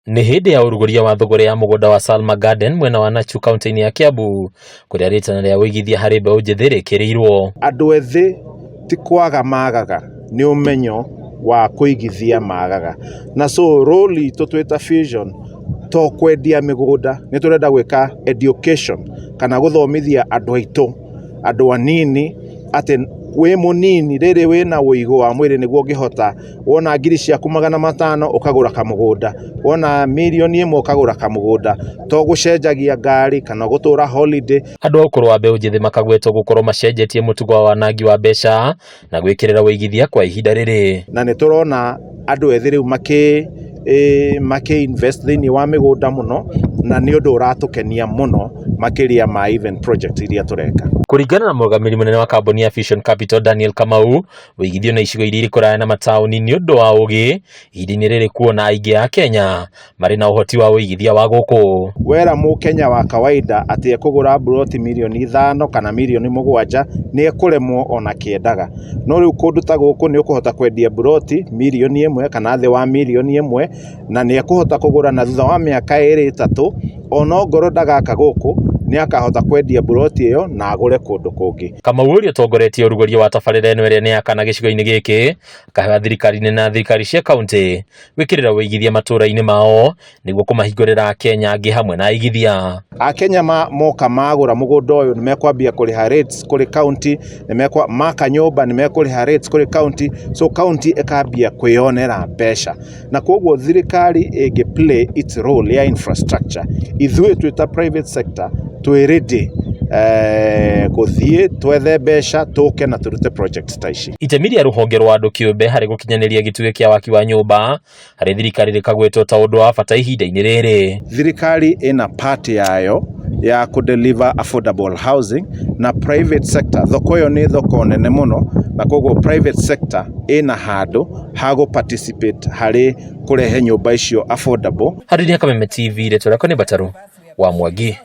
Nĩ hĩndĩ ya ũrugũria wa thũgũrĩ ya mũgũnda wa Salma Garden mwena wa Nachu kaunti-inĩ ya Kiambu kũrĩa rĩtana rĩa ũigithia harĩ mbeũ njĩthĩ rĩkĩrĩirwo. Andũ ethĩ ti kwaga magaga nĩ ũmenyo wa kũigithia magaga, na so role itũ twĩ ta Fusion to kwendia mĩgũnda, nĩ tũrenda gwĩka education kana gũthomithia andũ aitũ, andũ anini atĩ wĩ mũnini rĩrĩ wĩna ũigũ wa mwĩrĩ nĩguo ũngĩhota wona ngiri ciaku 500 ũkagũra kamũgũnda, wona mirioni 1 ũkagũra kamũgũnda, to gũcenjagia ngari kana gũtũra holiday. Andũ a ũkũrũ wa mbeũ njĩthĩ makagwetwo gũkorwo macenjetie mũtugo wa wanangi wa mbeca na gwĩkĩrĩra ũigithia kwa ihinda rĩrĩ. Na nĩ tũrona andũ ethĩ rĩu makĩ invest thĩinĩ wa mĩgũnda mũno, na nĩ ũndũ ũratũkenia mũno makĩria ma even project iria tũreka. Kũringana na mũrũgamĩrĩri mũnene wa kambuni ya Fusion Capital Daniel Kamau, ũigithio na icigo iria irĩ kũraya na mataũni nĩ ũndũ wa ũgĩ ihinda-inĩ rĩrĩ kuona aingĩ a Kenya marĩ na ũhoti wa ũigithia wa gũkũ. Wera mũkenya wa kawaida atĩ ekũgũra mburoti mirioni 5 kana mirioni 7 nĩ ekũremwo ona akĩendaga, no rĩu kũndũ ta gũkũ nĩ ũkũhota kwendia mburoti mirioni 1 kana thĩ wa mirioni 1 na nĩ ekũhota kũgũra, na thutha wa mĩaka 2 3 ona ongorwo ndagaka gũkũ nĩ akahota kwendia mburoti ĩyo na agũre kũndũ kũngĩ. Kamau ũrĩa ũtongoretie ũrugũria wa tabarĩra ĩno ĩrĩa nĩ ya kana gĩcigo-inĩ gĩkĩ akahoya thirikari nene na thirikari cia kaunti gwĩkĩrĩra ũigithia matũũra-inĩ mao nĩguo kũmahingũrĩra Akenya angĩ hamwe na aigithia. Akenya moka magũra mũgũnda ũyũ nĩ mekwambia kũrĩha rates kũrĩ kaunti, nĩ maka nyũmba nĩ mekũrĩha rates kũrĩ kaunti, so kaunti ĩkambia kwĩyonera mbeca, na koguo thirikari ĩngĩ play its role ya infrastructure, ithuĩ twĩ ta private sector twĩ ready gũthiĩ twethe mbeca tũke na tũrute projects ta ici. Itemi rĩa rũhonge rwa andũ kĩũmbe harĩ gũkinyanĩria gĩtugĩ kĩa waki wa nyũmba harĩ thirikari rĩkagwetwo ta ũndũ wa bata ihinda-inĩ rĩrĩ. Thirikari ĩna part yayo ya kũ deliver affordable housing na private sector, thoko ĩyo nĩ thoko nene mũno, na koguo private sector ĩna handũ ha gũ participate harĩ kũrehe nyũmba icio affordable. Harĩ Kameme TV, rĩtwa rĩakwa nĩ Mbataru wa Mwangi.